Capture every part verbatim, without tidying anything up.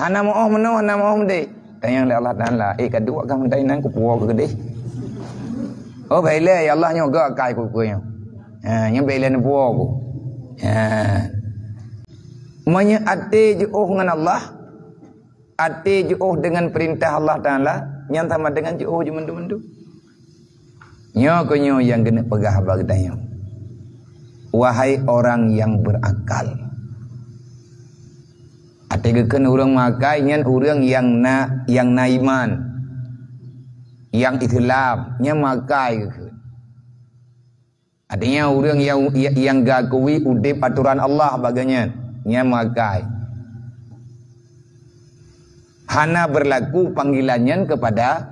Hana meu'oh meunoe, hana meu'oh meudeh. Tanyong lé Allah Taala, "Eh, ka duek kah meutai nan kupuwoe keu keudeh?" Oh, bèk ilèe, ya Allah, nyoe gèt akai ku keu nyoe. Ha, nyoe bèk ilèe neupuwoe ku. Ha. Meunyoe até jiôh ngon Allah, até jiôh deungon peurintah Allah Taala, nyan sama deungon jiôh jimeundu-meundu. Nyoe keuh nyoe nyang geuneuk peugah bak geutanyoe, wahai orang yang berakal. Até geukheun ureuëng meuakai nyan ureuëng nyang na, nyang na iman, nyang Islam, nyan meuakai geukheun. Artinya ureuëng nyang, nyang geukui udeb atoran Allah bak geuh nyan, nyan meuakai. Hana berlaku panggilan nyan kepada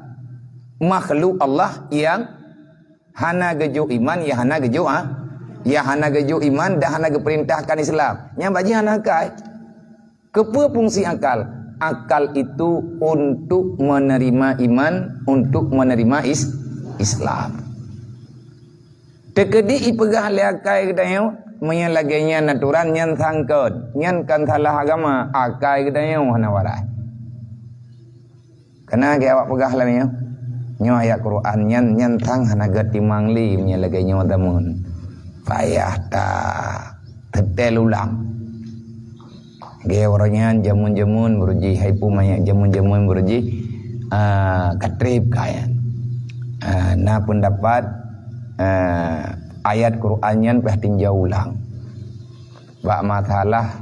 makhluk Allah nyang hana geujok iman, ya hana geujok, ha? Ya hana geujok iman dan hana geupeurintahkan Islam. Nyang bak jih hana akai. Keupeue fungsi akal? Akal itu untuk menerima iman, untuk menerima is-, Islam. Teukeudi ipeugah lé akai geutanyoe, meunyoe lagèe nyan aturan nyan sangkot, nyan kan salah agama, akai geutanyoe hana warai. Keunan lagèe awak peugah lom nyoe. Nyoe ayat Quran nyan, nyan sang hana geutimang lé meunyoe lagèe nyoe tamon. Payah ta teutel ulang. Lagèe uroe nyan jameun-jameun beureuji, hai pu manyak jameun-jameun beureuji, ah, ka trép ka nyan. Ah, na peundapat, ah, ayat Quran nyan payah tinjau ulang. Bak masalah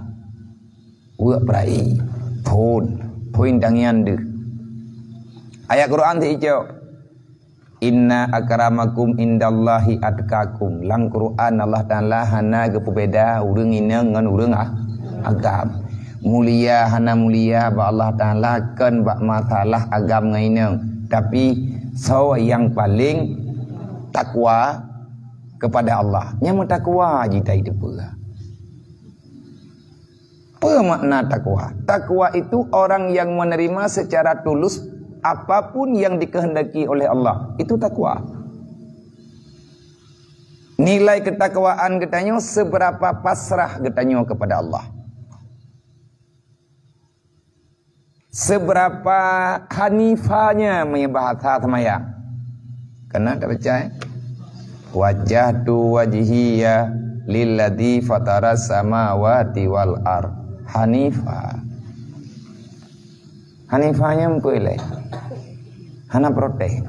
weuek peura'i, phôn, phôn tangian deuh. Ayat Quran sicok, "Inna akramakum indallahi atqakum." Lam Quran Allah Taala hana geupeubeda ureuëng inong ngon ureuëng a-, agam. Mulia hana mulia bak Allah Taala kon bak masalah agam ngon inong, tapi soe nyang paleng takwa kepada Allah. Nyang meutakwa jih tai teupeue. Peue makna takwa? Takwa itu orang yang menerima secara tulus apapun yang dikehendaki oleh Allah. Itu takwa. Nilai ketakwaan geutanyoe seberapa pasrah geutanyoe kepada Allah. Seberapa hanifanya meunyoe bahasa seumayang. Keunan tabaca, eh? "Wajjahtu wajhiya lilladzi fataras samawati wal ard hanifa." Hanifa nyan peue lé? Hana protes.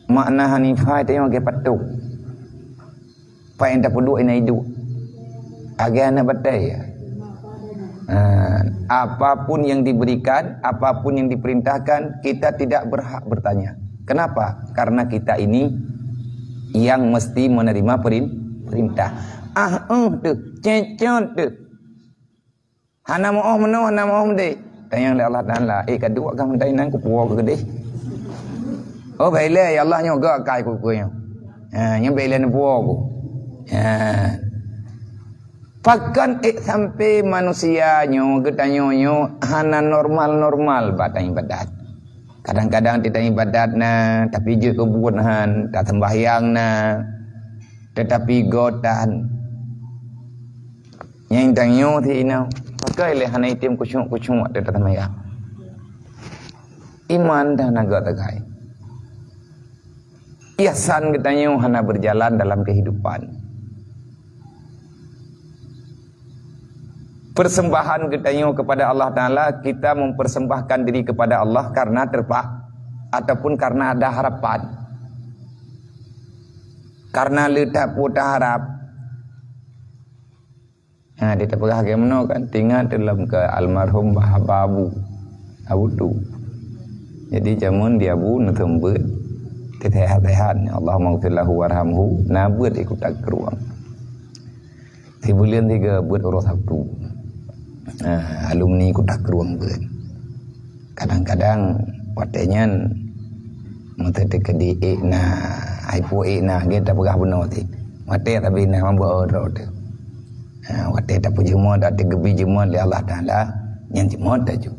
Makna hanifa itu nyang patot. Pat nyang tapeuduek inan iduek. Agak aneuk batèe, ya. Ha, apapun yang diberikan, apapun yang diperintahkan, kita tidak berhak bertanya. Kenapa? Karena kita ini yang mesti menerima perin-, perintah. Ah, eh, tu, cecot tu. Hana meu'oh meunoe, hana meu'oh meudeh. Tanyong lé Allah Taala, "Eh, ka duek kah meutai nan kupuwoe keu keudeh?" Oh, bèk ilèe, ya Allah, nyoe gèt akai ku keu nyoe. Ha, nyoe bèk ilèe neupuwoe ku. Ha. Pakon ék sampai manusia nyoe, geutanyoe nyoe hana normal-normal bak taibadat. Kadang-kadang taibadat na, tapi jeuet keu buet han, taseumbahyang na, tetapi göt tan. Nyang tanyoe ti inong, pakon lé hana item khusyuk-khusyuk watèe taseumbahyang. Iman dah na göt tagai. Ihsan geutanyoe hana berjalan dalam kehidupan. Persembahan geutanyoe kepada Allah Taala, kita mempersembahkan diri kepada Allah karena terpak-, ataupun karena ada harapan. Karena le that peue taharap. Ha, di tapeugah lagèe meunoe kan, teuingat lom keu almarhum Bah Abu, Abu Tu. Jadi, jameun di Abu neuseumeubeuet, teusehat-sehat, Allahumma ghfir lahu warhamhu, na beuet di Kuta Krueng. Sibuleuen sigoe beuet uroe Sabtu. Ha, alumni Kuta Krueng beuet. Kadang-kadang watèe nyan, meuteuteukeudi ék na, hai peue ék na, gét tapeugah bunoe cit. Watèe tabi na meubeudôh teuh. Ha, watèe tapeujeuet, watèe geubri jeuet lé Allah Taala, nyan jeuet laju.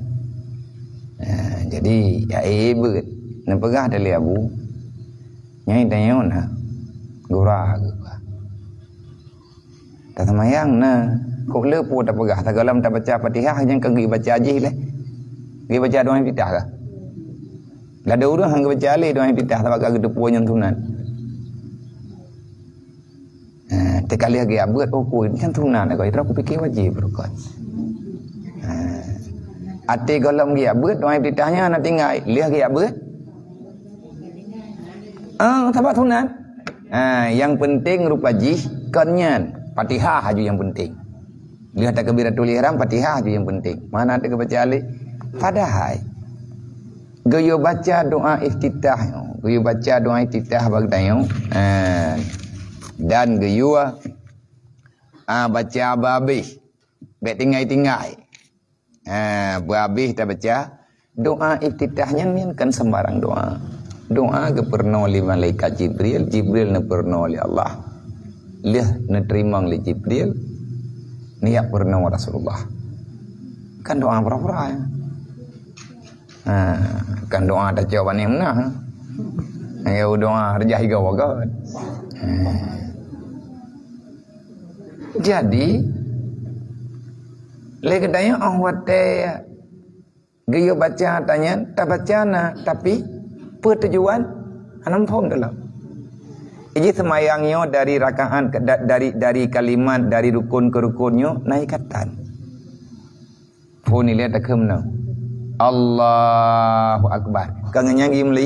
Ha, jadi, ya, ék beuet. Neupeugah lé Abu, nyan tanyoe na, gura geuh. Taseumbahyang na. Kok le peue tapeugah, sigohlom tabaca Fatihah nyang ka geubaca jih lé. Geubaca doa iftitah kah? Ladôm ureuëng han geubaca lé doa iftitah sabab ka geuteupeue nyan sunat. Ha, teuka lheueh geujak beuet, oh, peue nyan sunat, kok itu aku pikir wajib rukun. Ha. Até gohlom geujak beuet doa iftitah nyan hana tinggai, lheueh geujak beuet. Ah, sabab sunat. Ha, nyang penting rupa jih kon nyan. Fatihah aju nyang penting. Lheueh takbiratul ihram, Fatihah aju nyang penting. Mana ada kebaca alif. Padahai geuyue baca doa iftitah nyoe. Geuyue baca doa iftitah bak tanyoe. Ha. Dan geuyue, ah, baca babih. Bèk tinggai-tinggai. Ha, beuhabéh tabaca doa iftitah nyan, nyan kan sembarang doa. Doa geupeurunoe lé malaikat Jibril, Jibril neupeurunoe lé Allah. Lheueh neuteurimong lé Jibril, neujak peurunoe Rasulullah. Kan doa pura-pura, ya. Ha, kan doa tacok bak aneuk meunah. Ya, doa reujah igoe bagot. Ha. Jadi, lé geutanyoe óh watèe geuyue baca tanyan, tabaca na, tapi peue tujuan? Hana muphom dalam. Iji seumayang nyoe dari rakaat ke, da-, dari, dari kalimat, dari rukun ke rukun nyoe na ikatan. Phon ilèe takheun meunan. Allahu Akbar. Ka ngon nyang geumeuli.